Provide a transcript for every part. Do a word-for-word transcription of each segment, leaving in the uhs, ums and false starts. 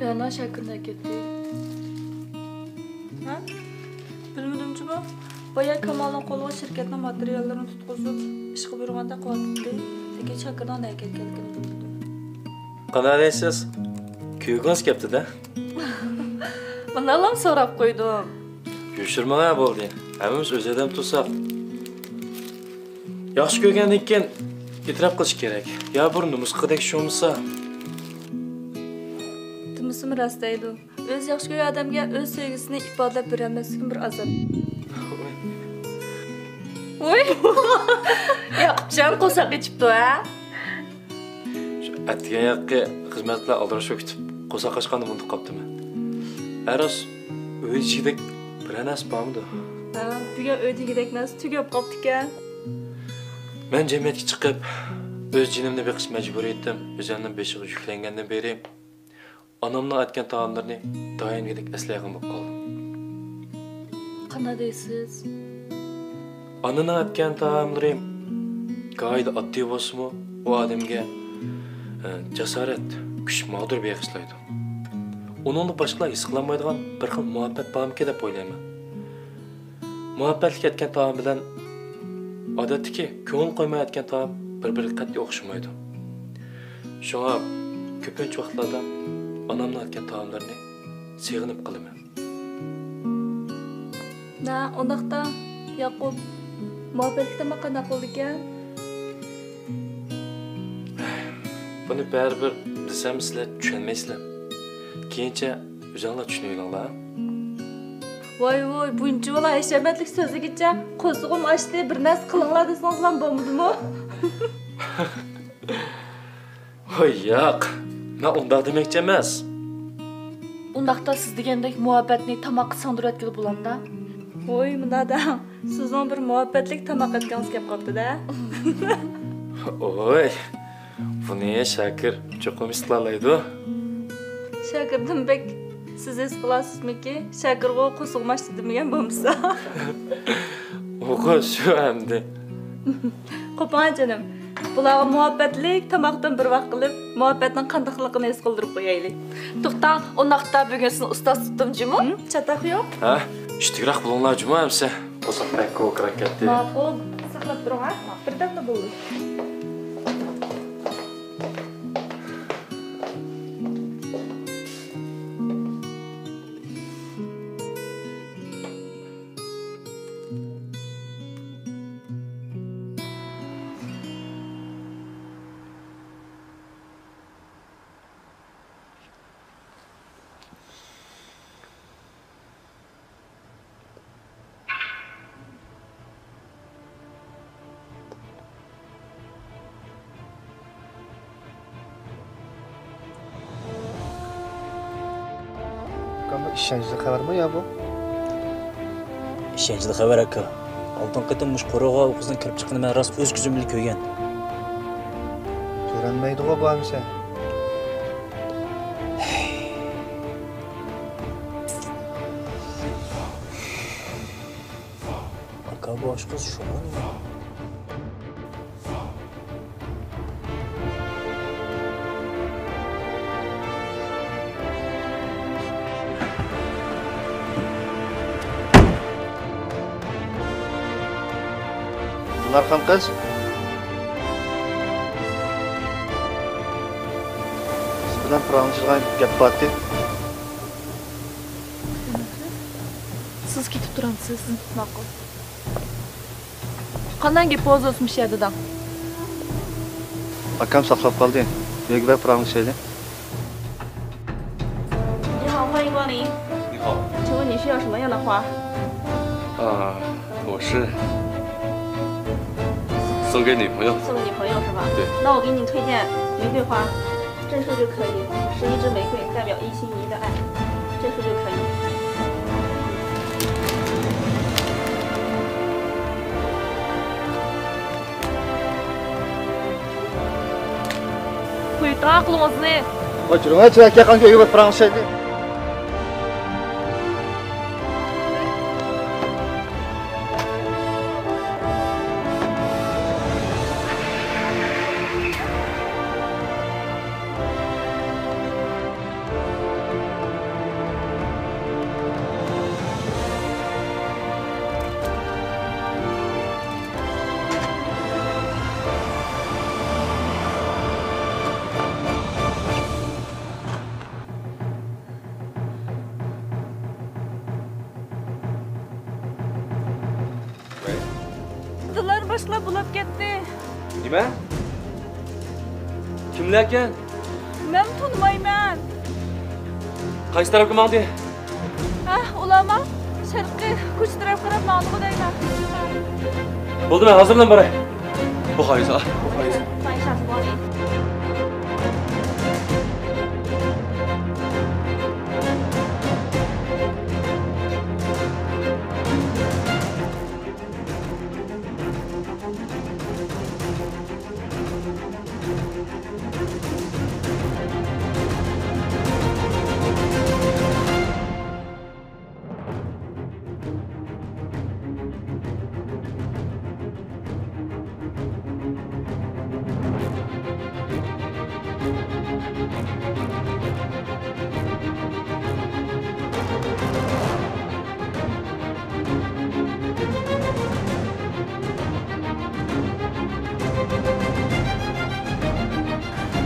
يەنە شاكىرنى ئەكەتتى. ھە؟ بىلمىدىم جۇمۇ. بايا كامالنىڭ قولىغا شىركەتنىڭ ماتېرىياللىرىنى تۇتقۇزۇپ، ئىشقا بۇيرۇغاندەك قىلىۋاتاتتى. لېكىن شاكىرنىڭ نەگە كەتكەنلىكىنى بىلمىدىم. قانداق دەيسىز؟ كۆرگۈڭىز كەپتۇ-دە. مانداقلام سوراپ قويدۇم. يوشۇرمىڭە بولدى. ھەممىمىز ئۆز ئادەم تۇرساق. ياخشى كۆرگەندىن كېيىن ئېتىراپ قىلىش كېرەك. يا بىر نومۇس قىلغۇدەك ئىش بولمىسا. دېمىسىمۇ راست دەيدۇ. ئۆزى ياخشى كۆرگەن ئادەمگە ئۆز سۆيگۈسىنى ئىپادىلەپ بېرەلمەسلىكىمۇ بىر ئازاب. ۋوي! ياقۇپجان قورساق ئېچىپتۇ ھە؟ شۇ ئەتىگەن ياقى خىزمەت بىلەن ئالدىراش بولۇپ كېتىپ، قورساق ئاچقاندىن ئۇنتۇپ قاپتىمەن. ھە راست، ئۆي ئىچىدەك بىرەر نەرسە بارمىدۇ؟ ھە، بۈگۈن ئۆيدىكىدەك نەرسە تۈگەپ قاپتىكەن. مەن جەمئىيەتكە چىقىپ، ئۆز جېنىمنى بېقىش مەجبۇرىيىتىم ئۆزۈمنىڭ بېشىغا يۈكلەنگەندىن بېرى، ئانامنىڭ ئەتكەن تائاملىرىنى دائىمگىدەك ئەسلەيدىغان بولۇپ قالدىم. قانداق دەيسىز؟ ئانىنىڭ ئەتكەن تائاملىرى گاھىدا ئاددىي بولسىمۇ، ئۇ ئادەمگە، ئە، جاسارەت، كۈچ، ماغدۇر بېغىشلايدۇ. ئۇنىڭدا باشقىلار ھېس قىلالمايدىغان بىر خىل مۇھەببەت بارمىكىن دەپ ئويلايمەن. مۇھەببەتلىك ئەتكەن تائام بىلەن ئادەتتىكى كۆڭۈل قويماي ئەتكەن تائام بىر-بىرىگە قەتئىي ئوخشىمايدۇ. شۇڭا كۆپىنچە ۋاقىتلاردا ئانامنىڭ ئەتكەن تائاملىرىنى سېغىنىپ قالىمەن. نە، ئۇنداقتا، ياقۇپ، مۇھەببەتلىك تاماق قانداق بولىدىكەن؟ بۇنى بەرىبىر دېسەم، سىلەر چۈشەنمەيسىلەر. كېيىنچە ئۆزۈڭلار چۈشىنىۋېلىڭلار. ۋاي ۋۇي، بۇنچىۋالا ھەشەمەتلىك سۆزلىگىچە قورسىقىم ئاچتى، بىر نەرسە قىلىڭلار دېسىڭىزلا بولمىدىمۇ؟ ۋاي ياق، مەن ئۇنداق دېمەكچى ئەمەس. ئۇنداقتا سىز دېگەندەك مۇھەببەتنى تاماققا سىڭدۈرۈۋەتكىلى بولامدا؟ ۋوي، مۇنداق دەڭ، سىزنىڭ بىر مۇھەببەتلىك تاماق ئەتكىڭىز كەپ قاپتۇ-دە. ۋوي، بۇنى شاكىر چوقۇم ھېس قىلالايدۇ. شاكىردىن بەك سىز ھېس قىلاسىزمىكى؟ شاكىرغۇ قورسىقىم ئاچتى دېمىگەن بولمىسا. ئۇغۇ شۇ ئەمدى. قوپۇڭە جېنىم. بۇلارغا مۇھەببەتلىك تاماقتىن بىر ۋاق قىلىپ، مۇھەببەتنىڭ قانداقلىقىنى ھېس قىلدۇرۇپ قويايلى. توختاڭ، ئۇنداقتا بۈگۈن سىزنى ئۇستاز تۇتتۇم جۇمۇ. ھىم، چاتاق يوق. ھە؟ ئىشتىكراق بولۇڭلار جۇمۇ ئەمسە. قورساق بەك كوكىراپ كەتتى. ماقۇل، ساقلاپ تۇرۇڭ ھە. بىردەملا بولدى. ئۇكام، بۇ ئىشەنچلىك خەۋەرمۇ يا بۇ؟ ئىشەنچلىك خەۋەر، ئاكا. ئالدىنقى قېتىم مۇشۇ قورۇغا ئۇ قىزنىڭ كىرىپ چىققىنىنى مەن راست ئۆز كۆزۈم بىلەن كۆرگەن. كۆرەلمەيدىغۇ بۇ ئەمىسە. ئاكا، بۇ ئاشقاز شۇمۇ نېمە؟ دىلارخان قىز، سىز بىلەن پاراڭلىشىدىغان گەپ بارتى. سىز كېتىپ تۇرامسىز؟ ماقۇل. قانداق گېپىڭىز بولسا مۇشۇ يەردە دەڭ. ئاكام ساقلاپ قالدى. ئۆيگە بېرىپ پاراڭلىشايلى. 你好，欢迎光临。你好。请问你需要什么样的花？啊，我是送给女朋友。送给女朋友是吧？对。那我给你推荐玫瑰花。 这束就可以，十一支玫瑰代表一心一意的爱，这束就可以。 قويۇڭ ئەقلىڭىزنى. ۋاي، جۈرۈڭە، چىرايلىق ياققانغا ئۆيگە بېرىپ پاراڭلىشايلى. ئىشلار بولۇپ كەتتى. نېمە؟ كىملەركەن؟ مەن تونۇمايمەن. قايسى تەرەپكە ماڭدى؟ ھە، ئۇلارمۇ شەرقىي كوچا تەرەپ قاراپ ماڭدىغۇ دەيمەن. بولدى، مەن ھازىرلا باراي. بۇ خايسا، بۇ خايسا.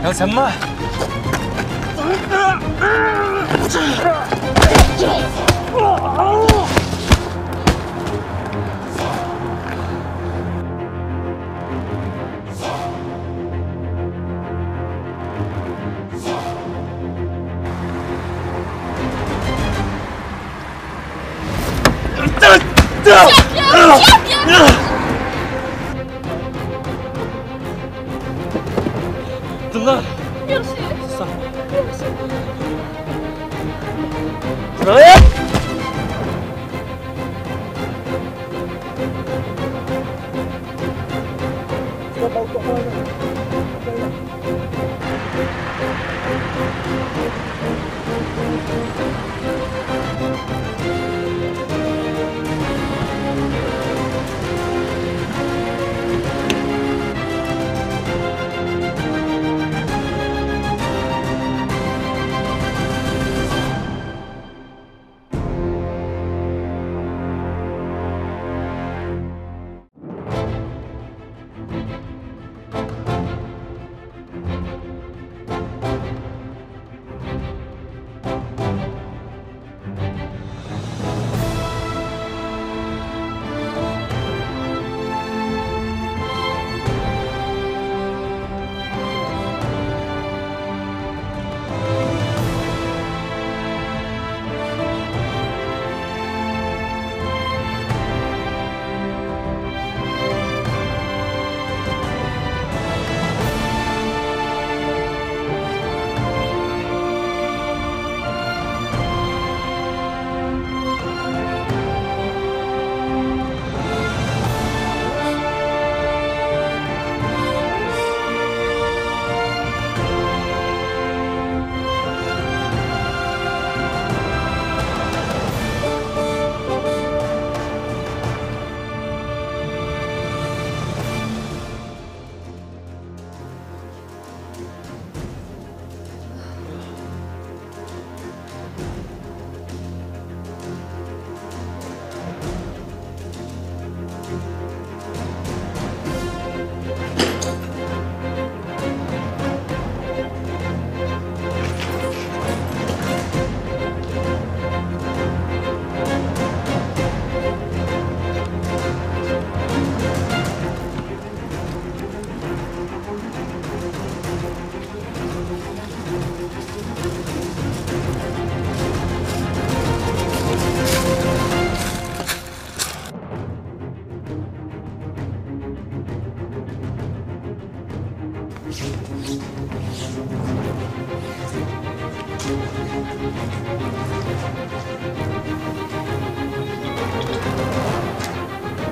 يا سما!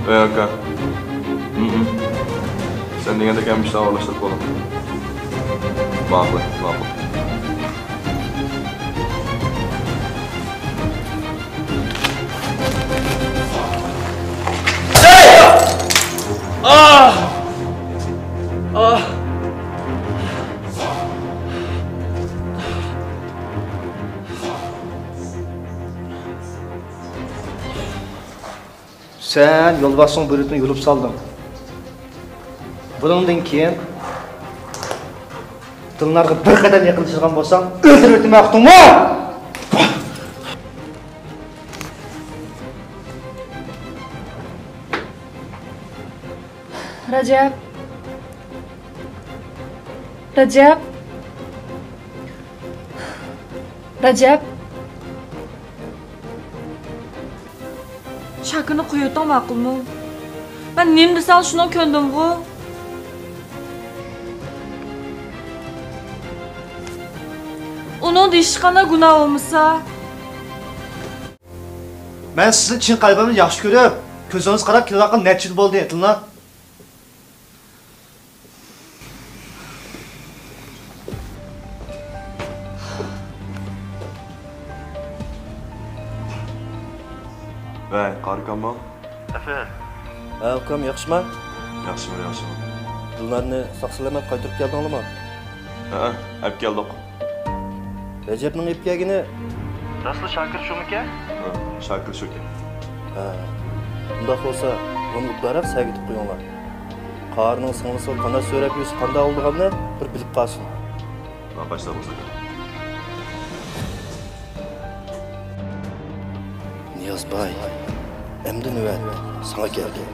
ئەي ئاكا. ھىم. سەن دېگەندەك ھەممە ئىشلارنى ئورۇنلاشتۇرۇپ بولدۇم. ماقۇل، ماقۇل. سەن يولۋاسنىڭ بۇيرۇتىنى يۇلۇپ سالدىڭ. بۇنىڭدىن كېيىن دىلنارغا بىر قەدەم يېقىنلىشىدىغان بولساڭ، ئۆلتۈرۈۋېتىمەن، ئۇقتۇڭمۇ؟ رەجەپ. رەجەپ. رەجەپ. شاكىرنى قويۇۋېتىڭ، ماقۇلمۇ؟ مەن نېمە دېسەڭ شۇنىڭغا كۆندۈمغۇ. ئۇنىڭدا ھېچقانداق گۇناھ بولمىسا. مەن سىزنى چىن قەلبىمدىن ياخشى كۆرۈپ، كۆزىڭىزگە قاراپ كېلىۋاتقان نەچچە يىل بولدى، تىلنا. ۋەي، قارىكاممۇ؟ ئەفەندىم. ھە، ئۇكام، ياخشىما؟ ياخشىمەن، ياخشىمەن. دىلنارنى ساقچىلار مەن قايتۇرۇپ كەلدىڭلىمۇ؟ ھەئە، ئەپ كەلدۇق. رەجەپنىڭ ئېلىپ كەلگىنى. راستلا شاكىر شۇمىكەن؟ ھە، شاكىر شۇكەن. ھە. ئۇنداق بولسا، بۇنى ئوبدانراق سەگىتىپ قويۇڭلار. قارىنىڭ سىڭلىسىغا قانات سۆرەپ يۈرسە قانداق بولىدىغاننى بىر بىلىپ قالسۇن. ھە، باشلاپ بولسا. نىياز باي، ئەمدى نۆۋەت ساڭا كەلدى.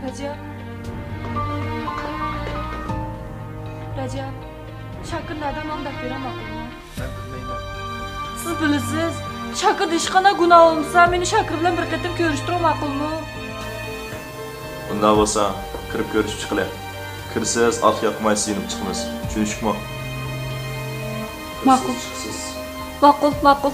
رەجەپ. رەجەپ. شاكىر نەدە، ماڭا دەپ بېرىڭ، ماقۇلمۇ؟ مەن بىلمەيمەن. سىز بىلىسىز، شاكىردا ھېچقانداق گۇناھ بولمىسا، مېنى شاكىر بىلەن بىر قېتىم كۆرۈشتۈرۈڭ، ماقۇلمۇ؟ ئۇنداق بولسا، كىرىپ كۆرۈشۈپ چىقىلى. كىرسىز، ئارقا ياقماي سىيىنىپ چىقىمىز. چۈشىنىشتۇقمۇ؟ ماقۇل. كىرسىز، چىقسىز. ماقۇل، ماقۇل.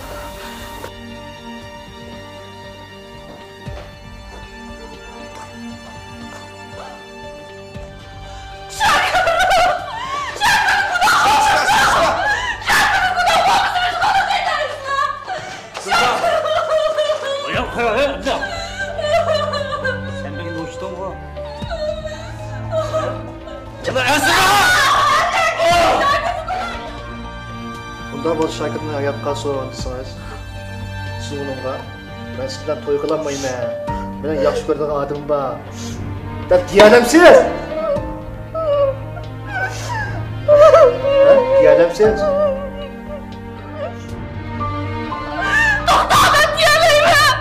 ئاياغ قوي، ئاياغ، ئاياغ. سەن مېنى نوچىتىڭغۇ. ئۇنداق بولسا شاكىرنى ھاياتقا سوراڭ دېسىڭىز، سىز ئۇنىڭغا، مەن سىز بىلەن توي قىلالمايمەن، مېنىڭ ياخشى كۆرىدىغان ئادىمىم بار دەپ دېيەلەمسىز؟ ھە؟ دېيەلەمسىز؟ توختا، مەن دېيەلەيمەن!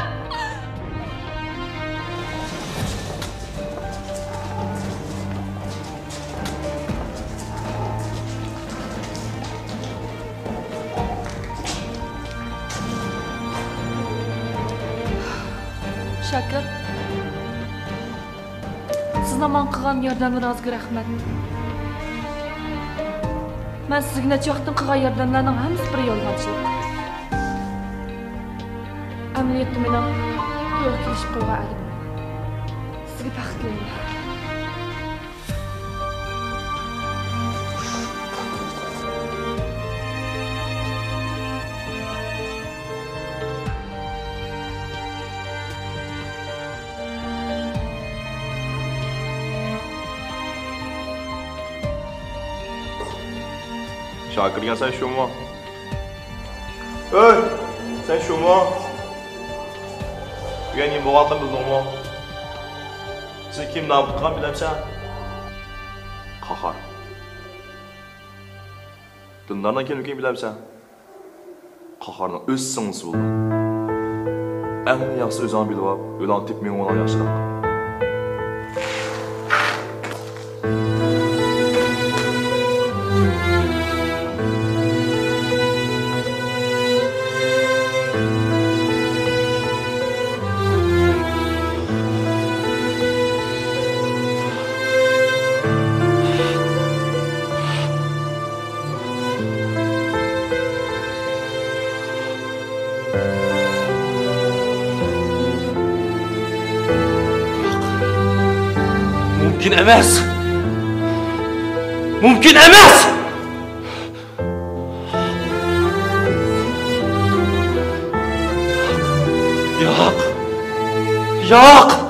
شاكىر، سىزنىڭ ماڭا قىلغان ياردەملىرىڭىزگە رەھمەت. مەن سىزگە نەچچە ۋاقىتتىن قىلغان ياردەملەرنىڭ ھەممىسى بىر يالغانچىلىق. ئەمەلىيەتتە مېنىڭ تويغا كېلىشىپ قويغان ئادىمىم. سىزگە بەخت تىلەيمەن. شاكىر دېگەن سەن شۇمۇ؟ ئۆي، سەن شۇمۇ؟ بۈگۈن نېمە بولغانلىقىنى بىلدىڭمۇ؟ سېنى كىم نابۇت قىلغان بىلەمسەن؟ قاھار. دىلنارنىڭ كىملىكىنى بىلەمسەن؟ قاھارنىڭ ئۆز سىڭلىسى بولىدۇ. ئەڭ ياخشىسى ئۆزۈڭ بىلىۋاپ، يولۇڭنى تېپىپ مېڭىۋالغان ياخشىراق. مۇمكىن ئەمەس! مۇمكىن ئەمەس! ياق! ياق!